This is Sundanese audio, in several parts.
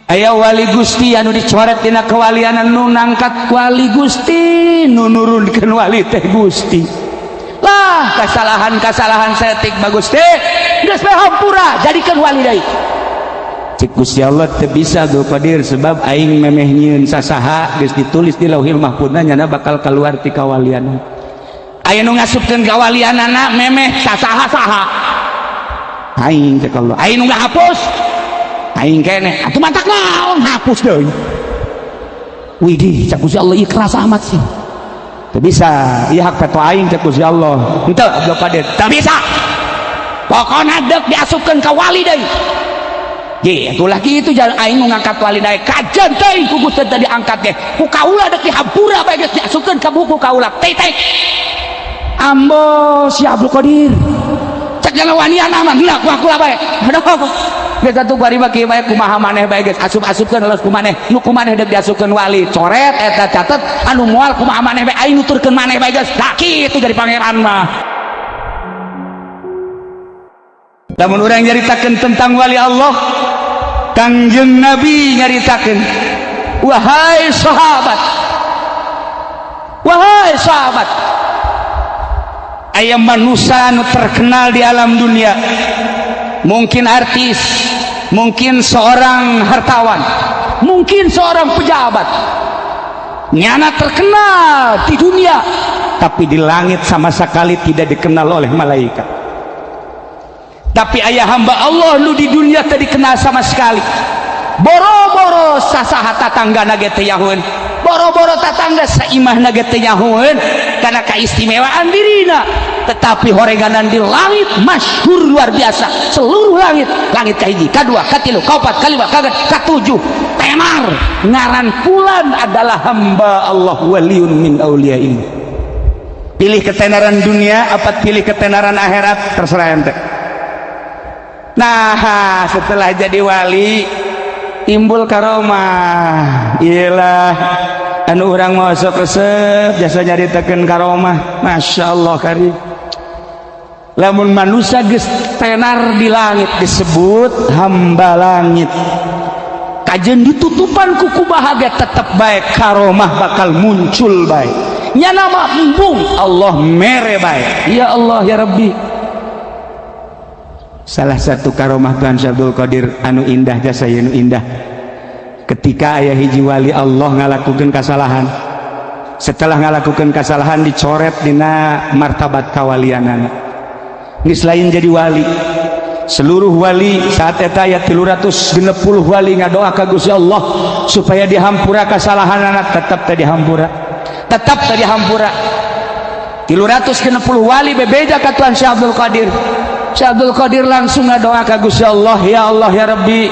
Aya wali Gusti anu dicoret tina kewalian, nu nangkat wali Gusti, nu nurunkeun wali teh Gusti. Lah, kasalahan-kasalahan saeutik bagus teh geus bae hampura, jadikeun wali deui. Cik Gusti Allah, teu bisa, Abdul Qadir, sebab aing memeh nyieun sasaha geus ditulis di Lauhil Mahfudna nyana bakal keluar ti kawalian. Aya nu ngasupkeun kawalianana memeh sasaha saha? Aing, cek Allah. Aing nu ngahapus aing keneh. Atuh matak naon hapus deui? Widih, cek Gusti Allah, ikhlas amat sih. Teu bisa, ieu hak veto aing, cek Gusti Allah. Henteu, Abdul Qadir, teu bisa, pokona deuk diasupkeun ka wali deui. Ye, atulah kitu jalan aing nu ngangkat wali deui. Kajen teuing ku Gusti tadi diangkat ge ku kaula deuk dihampura bae, geus diasupkeun ka buku kaula, titik. Ambo si Abdul Qadir cek jangan wanian aman lah ku aku lah bae. Aduh, geus atuh bari mah kieu bae, kumaha maneh bae geus asup-asupkeun los ku maneh. Nu ku maneh deuk diasupkeun wali, coret eta, catet. Anu moal, kumaha maneh bae, aing nuturkeun maneh bae geus. Tah kitu jadi pangeran mah. Lamun urang nyaritakeun tentang wali Allah, Kangjeng Nabi nyaritakeun, "Wahai sahabat, wahai sahabat, aya manusia anu terkenal di alam dunia, mungkin artis, mungkin seorang hartawan, mungkin seorang pejabat, nyana terkenal di dunia, tapi di langit sama sekali tidak dikenal oleh malaikat. Tapi aya hamba Allah nu di dunia teu dikenal sama sekali, boro-boro sasaha tatangga ge teu nyahoeun, boro-boro tatangga saimahna ge teu nyahoeun karena keistimewaan dirina, tetapi horenganan di langit masyhur luar biasa. Seluruh langit, langit kahiji, kadua, katilu, kaopat, kalima, kagenep, katujuh, tenar ngaran fulan adalah hamba Allah, waliyun min auliyaillah." Pilih ketenaran dunia apa pilih ketenaran akhirat, terserah ente. Nah, setelah jadi wali timbul karomah. Iyalah, anu urang mau sok resep jasa nyaritakeun karomah. Masya Allah karim. Lamun manusia geus tenar di langit disebut hamba langit, kajen ditutupan ku kumaha ge tetep bae karomah bakal muncul bae. Nyana mah embung, Allah mere bae. Ya Allah ya Rabbi. Salah satu karomah Tuan Syekh Abdul Qadir anu indah jasa anu indah, ketika aya hiji wali Allah ngalakukan kesalahan. Setelah ngalakukan kesalahan, dicoret dina martabat kawalianana, geus lain jadi wali. Seluruh wali saat eta aya 360 wali ngadoa ka Gusti Allah supaya dihampura kesalahanana, tetap teu dihampura, tetap teu dihampura. 360 wali bebeja ka Tuan Syekh Abdul Qadir. Syekh Abdul Qadir langsung ngadoa ka Gusti Allah, "Ya Allah ya Rabbi,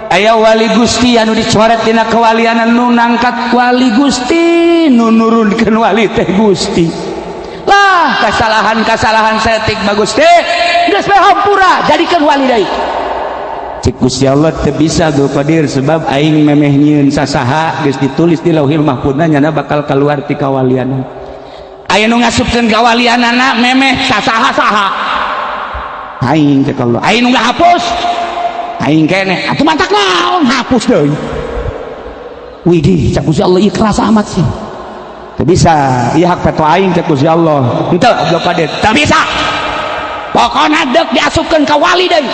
aya wali Gusti anu dicoret tina kewalian, nu nangkat wali Gusti, nu nurunkeun wali teh Gusti. Lah, kasalahan-kasalahan saeutik bagus teh geus bae hampura, jadikeun wali deui." Cik Gusti Allah, teu bisa, Abdul Qadir, sebab aing memeh nyieun sasaha geus ditulis di Lauhil Mahfudna nyana bakal keluar ti kawalian. Aya nu ngasupkeun kawalianana memeh sasaha saha? Aing, cek Allah. Aing nu ngahapus aing keneh. Atuh matak naon hapus deui? Widih, cek Gusti Allah, ikhlas amat sih. Teu bisa, ieu hak veto aing, cek Gusti Allah. Henteu, Abdul Qadir, teu bisa, pokona deuk diasupkeun ka wali deui.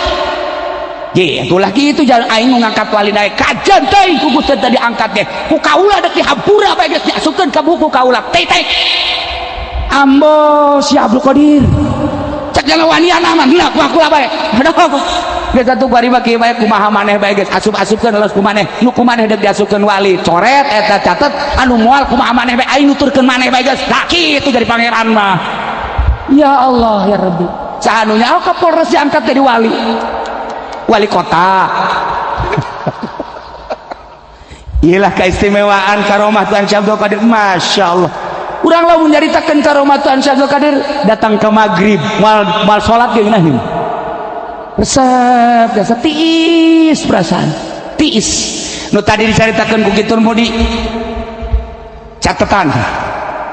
Ye, atulah kitu jalan aing nu ngangkat wali deui. Kajen teuing ku Gusti tadi diangkat ge ku kaula deuk dihampura bae, geus diasupkeun ka buku kaula, titik. Ambo si Abdul Qadir cek jangan wanian aman lah ku aku lah bae. Aduh, geus atuh bari mah kieu bae, kumaha maneh bae geus asup-asupkeun los ku maneh. Nu ku maneh deuk diasupkeun wali, coret eta, catet. Anu moal, kumaha maneh bae, aing nuturkeun maneh bae geus. Tah kitu jadi pangeran mah. Ya Allah ya Rabbi. Saha nu nyaho Kapolres diangkat jadi wali, wali kota? Iyalah keistimewaan karomah Tuan Syekh Abdul Qadir. Masya Allah. Urang lamun nyaritakeun karomah Tuan Syekh Abdul Qadir datang ke maghrib, moal moal salat ge ngeunaheun. Resep biasa, tiis perasaan tiis. Nu tadi dicaritakeun ku kitur mudi catatan,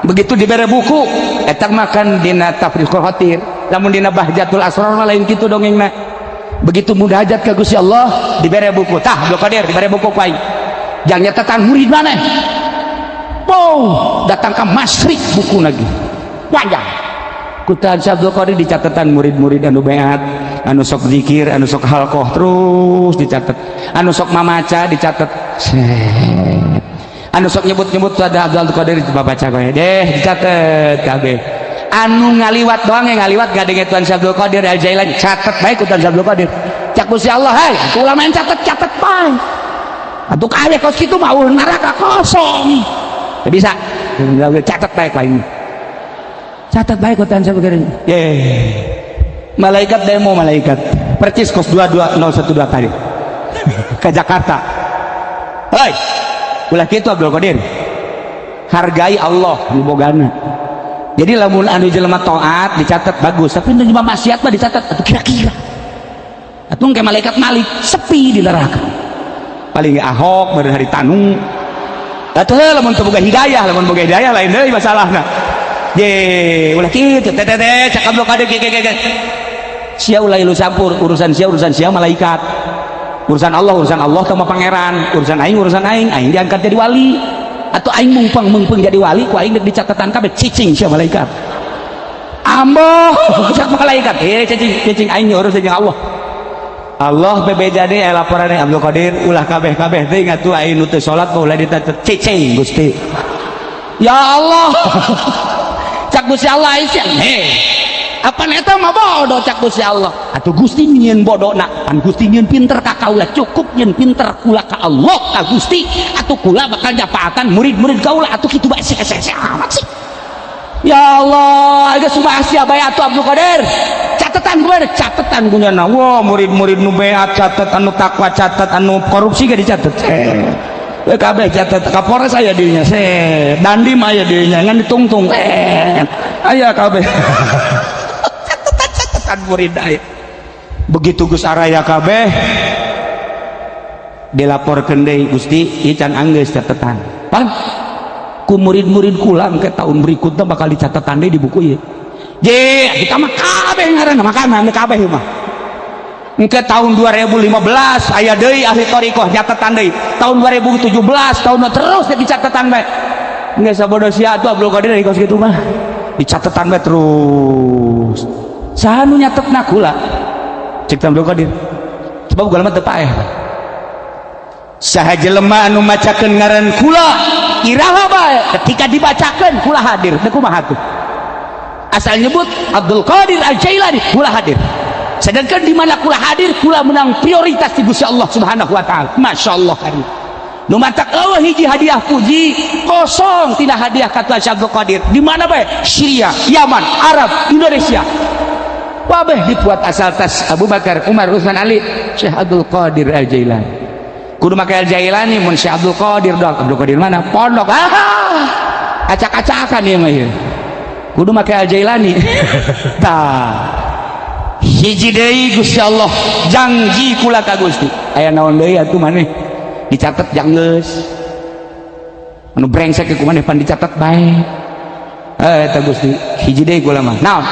begitu dibere buku eta makan dina Tafriqul Khatir. Lamun dina Bahjatul Asrar mah lain kitu dongengna. Begitu munajat ka Gusti Allah, dibere buku. Tah, Abdul Qadir, dibere buku ku aing jang nyatatan murid maneh. Wow, datang ke Masyrik buku lagi panjang. Ku Tuan Abdul Qadir dicatatan murid-murid anu beat, anu sok zikir, anu sok halqoh, terus dicatat, anu sok mamaca dicatat. Set. Anu sok nyebut-nyebut ada Abdul Qadir, baca kowe deh, dicatat kabeh. Anu ngaliwat doang, yang ngaliwat gadenge Tuan Abdul Qadir Al Jailani, catat baik ku Tuan Abdul Qadir. Cak Gusti Allah, "Hai, ulama yang catat, catat bae atuh kabeh, kos kitu mah neraka kosong." Teu bisa catat baik lain, catat baik ku Tuan Abdul Qadir. Ye, malaikat demo, malaikat percis kos 22012 tadi ke Jakarta. "Hei, ulah kitu Abdul Qadir, hargai Allah nu bogana." Jadi lamun anu jelema taat dicatat bagus, tapi nu jelema maksiat mah dicatat atuh kira-kira atuh kayak malaikat Malik, sepi di neraka. Paling Ahok baru hari tanu atuh, lamun teu boga hidayah. Lamun boga hidayah lain deui masalahna. Ye, ulah kitu teh teh teh. Cak Abdul Qadir, kieu kieu, "Sia ulah ilu campur urusan sia, urusan sia malaikat, urusan Allah urusan Allah sama pangeran, urusan aing urusan aing. Aing diangkat jadi wali atau aing mungpeng mungpeng jadi wali, ku aing di catatan kabeh. Cicing sia, malaikat." "Ambo," cak malaikat, "eh, cicing cicing, aing urus jeung Allah." Allah bebeja deui, aya laporan Abdul Qadir, ulah kabeh-kabeh teh atuh, aing nu teu salat mah ulah dicatet. "Cicing, Gusti." "Ya Allah," cak Gusti Allah, "aing sia heh apa eta mah bodoh." Cak Gusti Allah, "Atuh Gusti nyieun bodona pan Gusti nyieun pinter ka kaula, cukup nyieun pinter kula ka Allah ka Gusti, atuh kula bakal nyapaatan murid-murid kaula atuh." Kitu bae sih sih amat sih. Ya Allah, geus sia bae atuh Abdul Qadir, catatan gue, catatan punya. Wah, murid-murid nu beat catat, anu takwa catat, anu korupsi gak dicatat. Eh, kabeh catat. Kapolres aya dinya, se dandim aya dinya, ngan ditungtung, eh, aya kabeh catatan, catatan murid aya. Begitu geus araya kabeh, dilaporkeun deui, "Gusti, ieu can anggeus catatan pan ku murid-murid kula, ke tahun berikutnya bakal dicatatan deui di buku ieu." Je, kita mah kabeh ngaranna makanan kabeh mah. Engke tahun 2015 aya deui ahli thariqah, catatan deui. Tahun 2017, tahun terus jadi catatan bae. Geus sabodo sia atuh Abdul Qadir, kos kitu mah. Dicatetan bae terus. Saha nu nyatetna? "Kula," cek Abdul Qadir. Sebab kula mah teu paeh. Saha jelema anu macakeun ngaran kula iraha bae, ketika dibacakeun kula hadir. Teu kumaha tuh? Asal nyebut Abdul Qadir Al Jailani, kula hadir. Sedangkan di mana kula hadir, kula menang prioritas di Gusti Allah Subhanahu wa taala. Masya Allah karim. Nu matak eueuh hiji hadiah puji kosong tina hadiah ka Tuhan Abdul Qadir. Di mana bae? Syria, Yaman, Arab, Indonesia. Wabeh dibuat asal tas Abu Bakar, Umar, Utsman, Ali, Syekh Abdul Qadir Al Jailani. Kudu make Al Jailani, mun Syekh Abdul Qadir doang. Abdul Qadir mana? Pondok. Ah, acak-acakan ieu mah ieu. Kudu make Al Jailani. Tah. Hiji deui, Gusti Allah janji kula ka Gusti. Aya naon deui atuh maneh? Dicatet jang geus. Anu brengsek ku maneh pan dicatet bae. Eh, eta Gusti, hiji deui kula mah. Naon?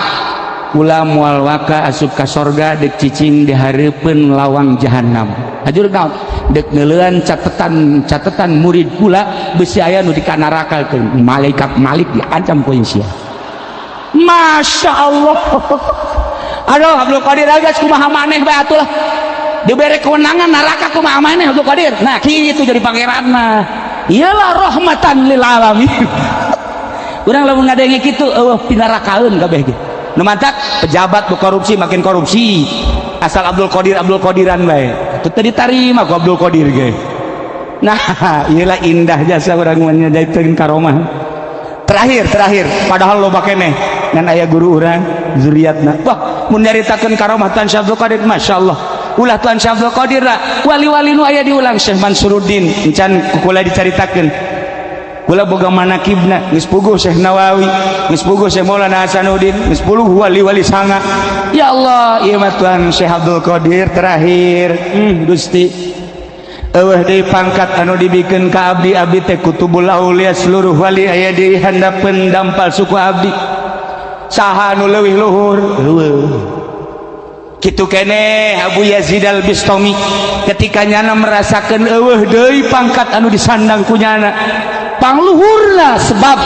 Kula moal waka asup ka sorga dek cicing di hareupeun lawang jahanam. Hajur naon? Dek neuleuan catetan catetan murid kula, besi aya nu dikanarakakeun. Malaikat Malik diancam ku sia. Masya Allah. Aduh, Abdul Qadir geus kumaha maneh bae atuh lah. Dibere kewenangan neraka kumaha maneh Abdul Qadir. Nah, kitu jadi pangeran mah. Iyalah, rahmatan lil alamin. Urang lamun ngadenge kitu eueuh pinarakaeun kabeh ge. Nu mantak pejabat korupsi makin korupsi. Asal Abdul Qadir Abdul Qadiran bae. Itu teu ditarima ku Abdul Qadir ge. Nah, iyalah indah jasa urang menyajaikeun karomah. Terakhir, terakhir, padahal loba keneh ngan aya guru urang zuriatna. Wah, mun nyaritakeun karomah Tuan Syekh Abdul Qadir, Masya Allah. Ulah Tuan Syekh Abdul Qadir lah, wali-wali nu aya diulang Syekh Mansuruddin encan kula dicaritakeun. Kula boga manakibna geus puguh Syekh Nawawi, geus puguh Syekh Maulana Hasanuddin, geus puguh wali-wali sanga. Ya Allah, ieu mah Tuan Syekh Abdul Qadir terakhir. Gusti, eueuh deui pangkat anu dibikeun ka abdi, abdi teh kutubul aulia, seluruh wali aya di handapeun dampal suku abdi. Saha anu leuwih luhur? Eueuh. Kitu keneh Abu Yazid Al Bistami, ketika nyana merasakan euweuh deui pangkat anu disandang ku nyana, pangluhurna, sebab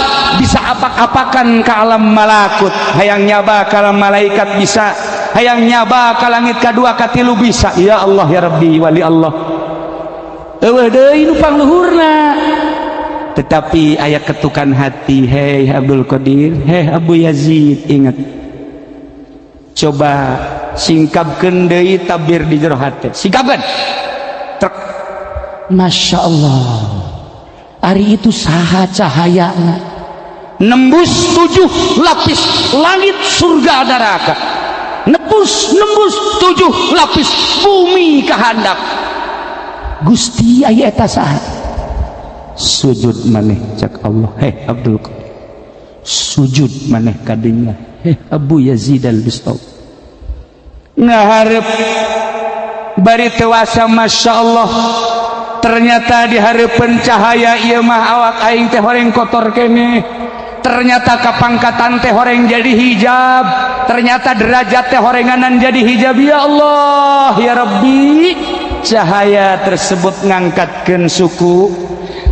bisa apak-apakan ke alam malakut, hayang nyaba ke alam malaikat bisa, hayang nyaba ke langit kadua katilu bisa. Ya Allah, ya Rabbi, wali Allah euweuh deui nu pangluhurna, tetapi aya ketukan hati, "Hei Abdul Qadir, hei Abu Yazid, ingat, coba singkapkeun deui tabir di jero hati, singkapkeun." Trek, Masya Allah, ari itu saha cahayana nembus tujuh lapis langit, surga, neraka, nembus nembus tujuh lapis bumi ke handap? Gusti, aya eta saha? "Sujud maneh," cak Allah. "Heh Abdul Qadir, sujud maneh kadinya. Heh Abu Yazid Al-Bistami." Ngaharep bari tewasa, Masya Allah, ternyata di hareupeun cahaya ieu mah awak aing teh horeng kotor keneh. Ternyata kapangkatan teh horeng jadi hijab, ternyata derajat teh horenganan jadi hijab. Ya Allah, ya Rabbi, cahaya tersebut ngangkatkeun suku.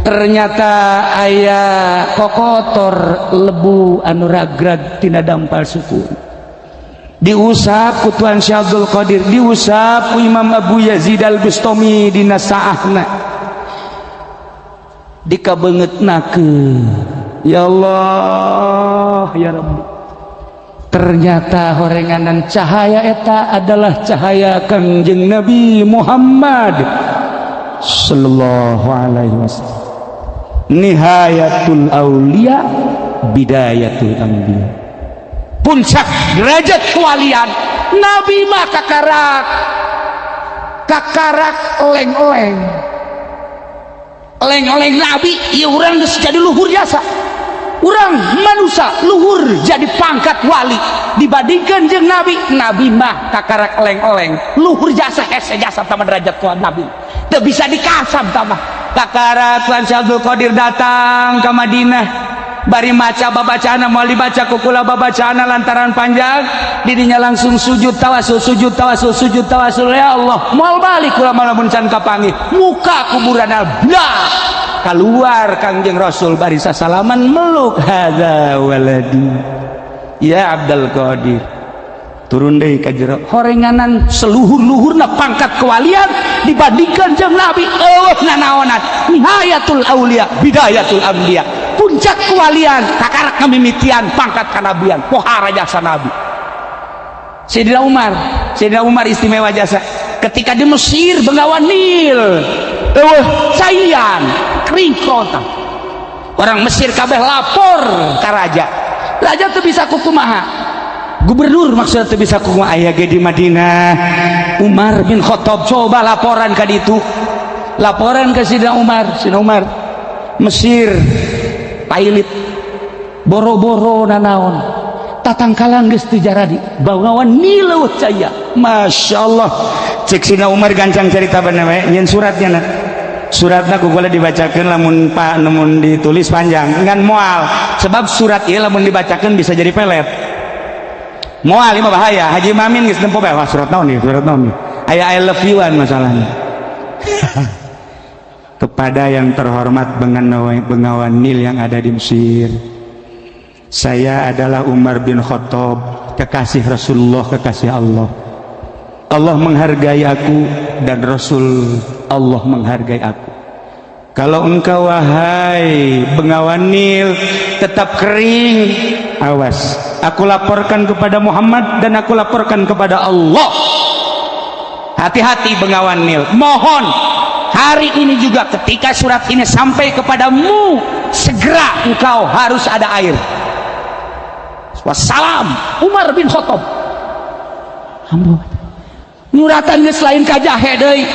Ternyata aya kokotor lebu anu ragrag tina dampal suku, diusap ku Tuan Syekh Abdul Qadir, diusap ku Imam Abu Yazid Al Bustami dina saahna, dikabeungeutnakeun. Ya Allah, ya Rabbi, ternyata horenganan cahaya eta adalah cahaya Kangjeng Nabi Muhammad sallallahu alaihi wasallam, nihayatul aulia, bidayatul anbiya, puncak derajat kewalian. Nabi mah kakarak kakarak oleng-oleng oleng-oleng Nabi. Ya, urang geus jadi luhur jasa, urang manusia luhur jadi pangkat wali dibandingkan jeung Nabi. Nabi mah kakarak oleng-oleng, luhur jasa, hese jasa tambah derajat kuat Nabi teu bisa dikasam. Tambah kakara Tuan Syekh Abdul Qadir datang ke Madinah, bari maca babacana, mau dibaca kukula babacana lantaran panjang, dirinya langsung sujud tawasul, sujud tawasul, sujud tawasul. "Ya Allah, moal balik kula lamun can kapanggih muka kuburan." Blah, keluar Kangjeng Rasul bari sasalaman, meluk, "Hadza waladi ya Abdul Qadir." Turun deui ka jero, horenganan seluhur-luhurna pangkat kewalian dibandingkan jeung Nabi euweuh nanaonan. Nihayatul aulia, bidayatul anbiya, puncak kewalian kakarak ngamimitian pangkat kanabian. Pohara jasa Nabi. Sayyidina Umar, Sayyidina Umar istimewa jasa. Ketika di Mesir, Bengawan Nil euweuh caian, kering kerontang, orang Mesir kabeh lapor ka raja. Raja tuh bisa kukumaha, gubernur maksudnya tuh bisa kukumaha. Aya ge di Madinah Umar bin Khattab. Coba laporan ka ditu, laporan ke Sayyidina Umar. "Sayyidina Umar, Mesir pailit, boro-boro nanaon, tatangkalan geus teu jaradi, Bengawan Nil euweuh caya." Masya Allah, cek Sayyidina Umar, gancang cerita bener we nyeun suratnya na. Suratna ku kula dibacakeun, lamun pak namun ditulis panjang ngan moal, sebab surat ieu lamun dibacakeun bisa jadi pelet. Moal mah bahaya. Haji Mamin geus nempo bae, "Wah, surat naon nih, surat naon nih?" Aya "I love you-an" masalahnya. "Kepada yang terhormat Bengawan, Bengawan Nil yang ada di Mesir, saya adalah Umar bin Khattab, kekasih Rasulullah, kekasih Allah. Allah menghargai aku dan Rasul Allah menghargai aku. Kalau engkau, wahai Bengawan Nil, tetap kering, awas, aku laporkan kepada Muhammad dan aku laporkan kepada Allah. Hati-hati, Bengawan Nil. Mohon hari ini juga, ketika surat ini sampai kepadamu, segera engkau harus ada air. Wassalam, Umar bin Khattab." Ambo, nyuratan geus lain ka jahe deui,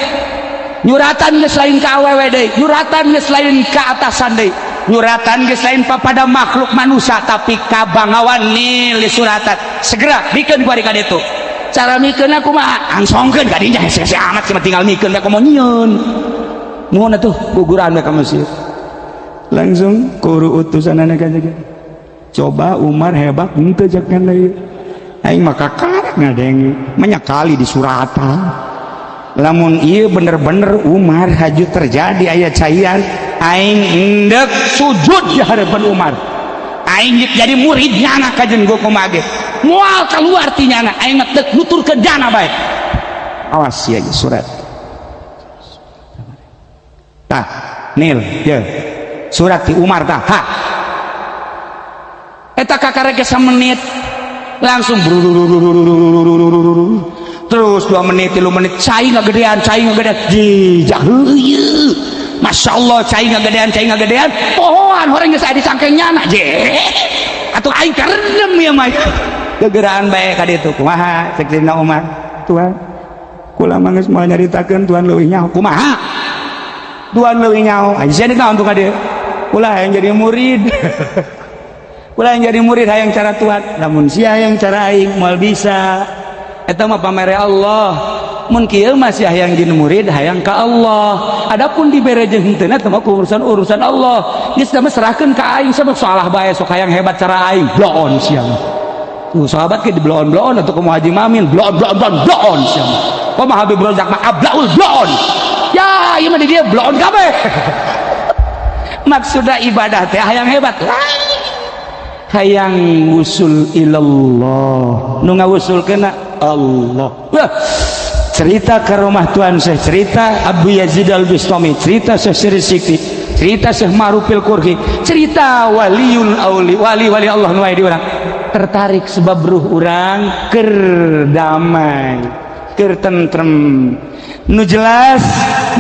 nyuratan geus lain ka awewe deui, nyuratan geus lain ka atasan deui, nyuratan geus lain papada makhluk manusia, tapi ka Bangawan Nil disuratan, segera bikeun ku ka ditu. Cara mikeun kumaha? Angsongkeun ka dinya, hese amat cuma tinggal mikeun bae, komo nyieun. Nuhun atuh, guguran we ka Mesir langsung kuru utusanana ka. Coba Umar hebat henteu, cek ieu aing mah kakarak. Ngadenge banyak kali di suratan. Lamun iya bener-bener Umar haju terjadi aya caian, aing endek sujud di hadapan Umar, aing jadi murid nyana. Kajen gua kumaha ge moal keluar ti nyana, aing mah deuk nuturkeun jana bae. Awas ya, surat tah nil ya, surat ti Umar tah. Ha, eta kakarek menit langsung terus 2 menit, 3 menit, cai ngagedean, cai ngagedean, jijak. Masya Allah, cai ngagedean, cai ngagedean, pohoan horeng geus aya di nyana je atau aing karendem ya mah gegeraan bae ka ditu. Kumaha cek Sayyidina Umar? Tuhan, kula mah geus moal nyaritakeun, Tuhan leuwih nyaho. Kumaha Tuhan leuwih nyaho? Aing sia naon tuh ka dieu? Kula hayang jadi murid, kula hayang jadi murid, hayang cara Tuhan. Lamun sia hayang cara aing, moal bisa, eta mah pamere Allah. Mun kieu masih hayang jadi murid, hayang ka Allah. Adapun dibere jeung henteu eta mah urusan urusan Allah. Geus mah serahkeun ka aing, sama salah bae sok hayang hebat cara aing, bloon sia. Tuh sahabat ke di bloon-bloon atau kumaha, Haji Mamin bloon bloon bloon bloon sia. Kumaha Habib Rozak mah ablaul bloon. Ya, ieu mah di dia bloon kabeh. Maksudna ibadah teh hayang hebat. Hayang wusul ilallah. Nu ngawusulkeun Allah. Wah, cerita ke rumah Tuan Syekh, cerita Abu Yazid Al-Bistami, cerita Syekh Siri Sikti, cerita Syekh Ma'rufil Qurhi, cerita waliul auli, wali wali Allah nu di urang tertarik sebab ruh urang keur damai, keur tentrem. Nu jelas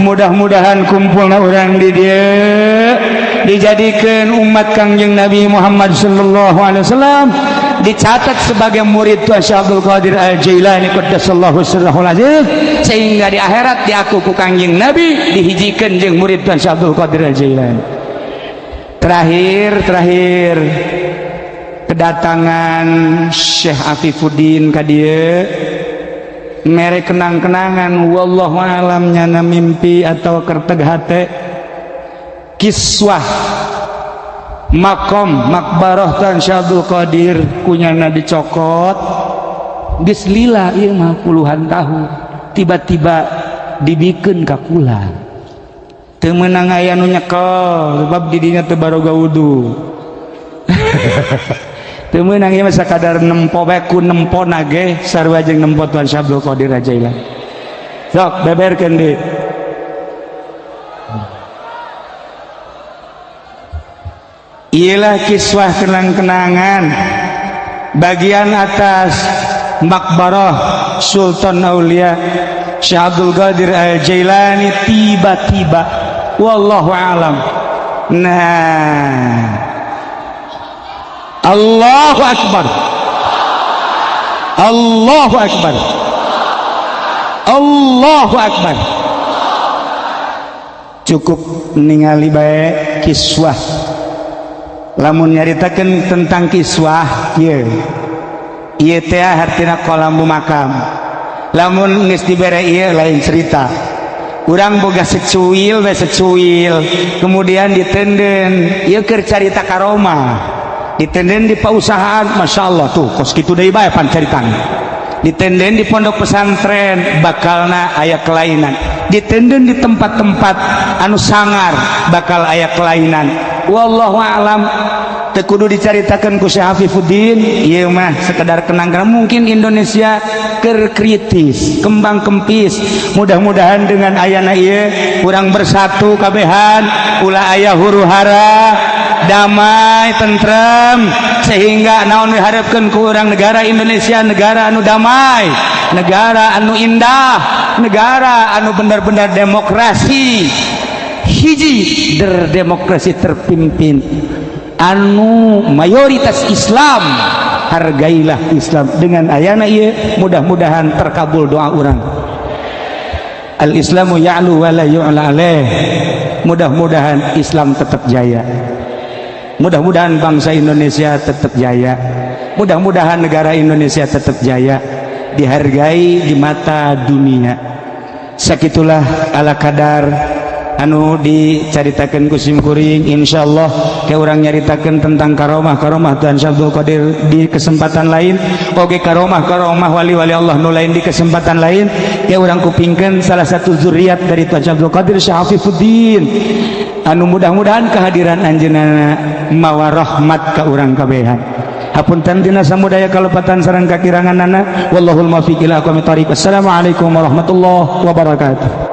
mudah-mudahan kumpulna urang di dieu dijadikan umat Kangjeng Nabi Muhammad sallallahu alaihi wasallam, dicatat sebagai murid Tuhan Syekh Abdul Qadir Al-Jailani qaddasallahu sirrahul aziz, sehingga di akhirat diaku ku Kangjeng Nabi dihijikeun jeung murid Tuhan Syekh Abdul Qadir Al-Jailani. Terakhir, terakhir, kedatangan Syekh Afifuddin ka dieu mere kenang-kenangan. Wallahu alam nyana mimpi atau kerteg hate, kiswah makom makbarah Tan Syekh Abdul Qadir kunyana dicokot. Geus lila ieu mah puluhan tahun, tiba-tiba dibikeun ka kula. Teu meunang aya nu nyekel sebab di dinya teu baroga wudu. Teu meunang ieu mah, sakadar nempo bae. Ku nempo nage sarua jeung nempo Tuhan Syekh Abdul Qadir Jailani. Sok beberkeun deui. Ialah kiswah kenang-kenangan bagian atas makbarah Sultan Aulia Syekh Abdul Qadir Al-Jailani. Tiba-tiba, wallahu alam. Nah, Allahu Akbar, Allahu Akbar, Allahu Akbar. Cukup ningali bae kiswah. Lamun nyaritakeun tentang kiswah ieu, ieu teh hartina kolambu makam. Lamun geus dibere ieu lain cerita. Urang boga secuil we, secuil, kemudian ditenden ieu keur carita karomah, ditenden di pausahaan, Masya Allah tuh kos kitu deui bae pan caritana. Ditenden di pondok pesantren, bakalna aya kelainan. Ditenden di tempat-tempat anu sangar, bakal aya kelainan. Wallahu alam, teu kudu dicaritakeun ku Syekh Hafifuddin, ieu mah sekedar kenang-kenangan. Mungkin Indonesia keur kritis, kembang kempis. Mudah-mudahan dengan ayana ieu kurang bersatu kabehan, ulah aya huru hara, damai tentrem, sehingga naon diharapkeun ku urang, negara Indonesia negara anu damai, negara anu indah, negara anu benar-benar demokrasi, hiji der demokrasi terpimpin anu mayoritas Islam. Hargailah Islam. Dengan ayana ieu mudah-mudahan terkabul doa urang. Al-Islamu ya'lu wa la yu'la alaih. Mudah-mudahan Islam tetap jaya, mudah-mudahan bangsa Indonesia tetap jaya, mudah-mudahan negara Indonesia tetap jaya, dihargai di mata dunia. Sakitulah ala kadar. Anu dicaritakeun ku sim kuring. Insyaallah ke urang nyaritakeun tentang karomah karomah Tuan Syekh Abdul Qadir di kesempatan lain, oge karomah karomah wali-wali Allah nu lain di kesempatan lain. Ke urang kupingkeun salah satu zuriat dari Tuan Syekh Abdul Qadir, Syekh Afifuddin, anu mudah-mudahan kehadiran anjeunna mawa rahmat ka urang kabehan. Hapunten tina samudaya kalepatan sareng kakiranganana. Wallahul muwaffiq ila aqwamit thoriq. Assalamualaikum warahmatullahi wabarakatuh.